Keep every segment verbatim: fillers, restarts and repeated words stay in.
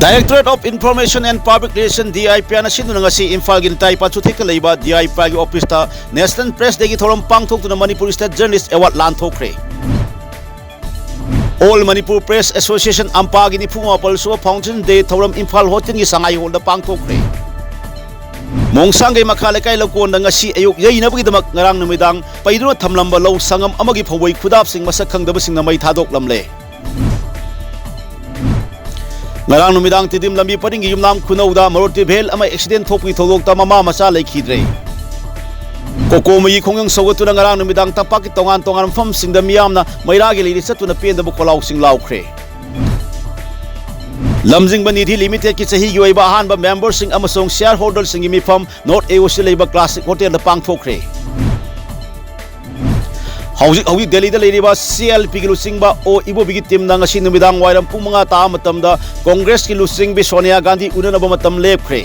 Directorate of Information and Public Relation, D I P R ꯅ ꯁꯤꯟꯗꯨꯅ ꯉꯁꯤ ꯏꯝꯐꯥꯜꯒꯤ ꯅꯤꯇꯥꯏ ꯄꯥꯠꯁꯨꯊꯦꯛꯇ ꯂꯩꯕ D I P R ꯒꯤ ꯑꯣꯐꯤꯁꯇ National Press Day ꯒꯤ ꯊꯧꯔꯝ ꯄꯥꯡꯊꯣꯛꯇꯨꯅ Manipur State Journalist Award ꯂꯥꯟꯊꯣꯛꯈ꯭ꯔꯦ꯫ All Manipur Press Association, ꯑꯝꯄꯥꯒꯤ ꯅꯤꯐꯨ ꯃꯥꯄꯜ ꯁꯨꯕ Foundation Day ꯊꯧꯔꯝ ꯏꯝꯐꯥꯜ ꯍꯣꯇꯦꯜꯒꯤ ꯁꯉꯥꯏ ꯍꯣꯜꯗ ꯄꯥꯡꯊꯣꯛꯈ꯭ꯔꯦ꯫ ꯃꯣꯡꯁꯥꯡꯒꯩ ꯃꯈꯥ ꯂꯩꯀꯥꯏ ꯂꯧꯀꯣꯟꯗ ꯉꯁꯤ ꯑꯌꯨꯛ ꯌꯩꯅꯕꯒꯤꯗꯃꯛ ꯉꯔꯥꯡ ꯅꯨꯃꯤꯗꯥꯡ ꯄꯩꯗꯨꯅ ꯊꯝꯂꯝꯕ ꯂꯧ ꯁꯪꯉꯝ ꯑꯃꯒꯤ ꯐꯧꯕꯣꯏ ꯈꯨꯗꯥꯞꯁꯤꯡ ꯃꯁꯛ ꯈꯪꯗꯕꯁꯤꯡꯅ ꯃꯩ ꯊꯥꯗꯣꯛꯂꯝꯂꯦ꯫ ꯉꯔꯥꯡ ꯅꯨꯃꯤꯗꯥꯡ ꯇꯤꯗꯤꯝ ꯂꯝꯕꯤ ꯄꯔꯤꯡꯒꯤ ꯌꯨꯝꯅꯥꯝ ꯈꯨꯅꯧꯗ ꯃꯣꯇꯣꯔ ꯚꯦꯟ ꯑꯃ ꯑꯦꯛꯁꯤꯗꯦꯟ ꯊꯣꯛꯄꯒꯤ ꯊꯧꯗꯣꯛꯇ ꯃꯃꯥ ꯃꯆꯥ ꯂꯩꯈꯤꯗ꯭ꯔꯦ꯫ ꯀꯣꯀꯣꯃꯤꯒꯤ ꯈꯣꯡꯖꯪ ꯁꯧꯒꯠꯇꯨꯅ ꯉꯔꯥꯡ ꯅꯨꯃꯤꯗꯥꯡ ꯇꯝꯄꯥꯛꯀꯤ ꯇꯣꯉꯥꯟ ꯇꯣꯉꯥꯟꯕ ꯃꯐꯝꯁꯤꯡꯗ ꯃꯤꯌꯥꯝꯅ ꯃꯩꯔꯥꯒꯤ ꯂꯩꯔꯤ ꯆꯠꯇꯨꯅ ꯄꯦꯟꯗꯕ ꯈꯣꯜꯂꯥꯎꯁꯤꯡ ꯂꯥꯎꯈ꯭ꯔꯦ꯫ ꯂꯝꯖꯤꯡꯕ ꯅꯤꯙꯤ ꯂꯤꯃꯤꯇꯦꯗꯀꯤ ꯆꯍꯤꯒꯤ ꯑꯣꯏꯕ ꯑꯍꯥꯟꯕ ꯃꯦꯝꯕꯔꯁꯤꯡ ꯑꯃꯁꯨꯡ ꯁꯤꯌꯥꯔ ꯍꯣꯜꯗꯔꯁꯤꯡꯒꯤ ꯃꯤꯐꯝ ꯅꯣꯔꯠ ꯑꯦ ꯑꯣ ꯁꯤ ꯂꯩꯕ ꯀ꯭ꯂꯥꯁꯤꯛ ꯍꯣꯇꯦꯜꯗ ꯄꯥꯡꯊꯣꯛꯈ꯭ꯔꯦ꯫ ꯍꯧꯖꯤꯛ ꯍꯧꯖꯤꯛ ꯗꯦꯜꯂꯤꯗ ꯂꯩꯔꯤꯕ ꯁꯤ ꯑꯦꯜ ꯄꯤꯒꯤ ꯂꯨꯆꯤꯡꯕ ꯑꯣ ꯏꯕꯣꯕꯤꯒꯤ ꯇꯤꯝꯅ ꯉꯁꯤ ꯅꯨꯃꯤꯗꯥꯡ ꯋꯥꯏꯔꯝ ꯄꯨꯡ ꯃꯉꯥ ꯇꯥꯕ ꯃꯇꯝꯗ ꯀꯣꯡꯒ꯭ꯔꯦꯁꯀꯤ ꯂꯨꯆꯤꯡꯕꯤ ꯁꯣꯅꯤꯌꯥ ꯒꯥꯟꯙꯤ ꯎꯅꯅꯕ ꯃꯇꯝ ꯂꯦꯞꯈ꯭ꯔꯦ꯫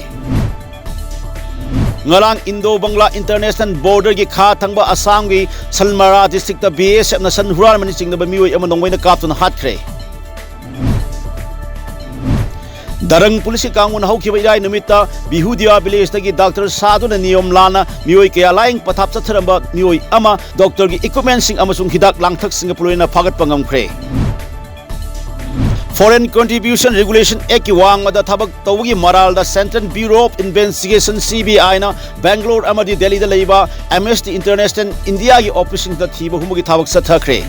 ꯉꯔꯥꯡ ꯏꯟꯗꯣ ꯕꯪꯒ꯭ꯂꯥ ꯏꯟꯇꯔꯅꯦꯁꯅꯦꯜ ꯕꯣꯔꯗꯔꯒꯤ ꯈꯥ ꯊꯪꯕ ꯑꯁꯥꯝꯒꯤ ꯁꯜꯃꯥꯔꯥ ꯗꯤꯁꯇ꯭ꯔꯤꯛꯇ ꯕꯤ ꯑꯦꯁ ꯑꯦꯐꯅ ꯁꯟ ꯍꯨꯔꯥꯟꯕꯅ ꯆꯤꯡꯅꯕ ꯃꯤꯑꯣꯏ ꯑꯃ ꯅꯣꯡꯃꯩꯅ ꯀꯥꯞꯇꯨꯅ ꯍꯥꯠꯈ꯭ꯔꯦ꯫ ꯗꯔꯪ ꯄꯨꯂꯤꯁꯀꯤ ꯀꯥꯡꯕꯨꯅ ꯍꯧꯈꯤꯕ ꯏꯔꯥꯏ ꯅꯨꯃꯤꯠꯇ ꯕꯤꯍꯨꯗꯤꯌꯥ ꯚꯤꯂꯦꯖꯇꯒꯤ ꯗꯥꯛꯇꯔ ꯁꯥꯗꯨꯅ ꯅꯤꯌꯣꯝ ꯂꯥꯟꯅ ꯃꯤꯑꯣꯏ ꯀꯌꯥ ꯂꯥꯌꯦꯡ ꯄꯊꯥꯞ ꯆꯠꯊꯔꯝꯕ ꯃꯤꯑꯣꯏ ꯑꯃ ꯗꯣꯛꯇꯔꯒꯤ ꯏꯀ꯭ꯋꯤꯞꯃꯦꯟꯁꯤꯡ ꯑꯃꯁꯨꯡ ꯍꯤꯗꯥꯛ ꯂꯥꯡꯊꯛꯁꯤꯡꯒ ꯄꯨꯂꯣꯏꯅ ꯐꯥꯒꯠꯄ ꯉꯝꯈ꯭ꯔꯦ꯫ Foreign Contribution Regulation Actꯀꯤ ꯋꯥꯡꯃꯗ ꯊꯕꯛ ꯇꯧꯕꯒꯤ ꯃꯔꯥꯜꯗ Central Bureau of Investigation, C B I ꯅ ꯕꯦꯡꯒ꯭ꯂꯣꯔ ꯑꯃꯗꯤ ꯗꯦꯜꯂꯤꯗ ꯂꯩꯕ Amnesty International ꯏꯟꯗꯤꯌꯥꯒꯤ ꯑꯣꯐꯤꯁꯁꯤꯡꯗ ꯊꯤꯕ ꯍꯨꯝꯕꯒꯤ ꯊꯕꯛ ꯆꯠꯊꯈ꯭ꯔꯦ꯫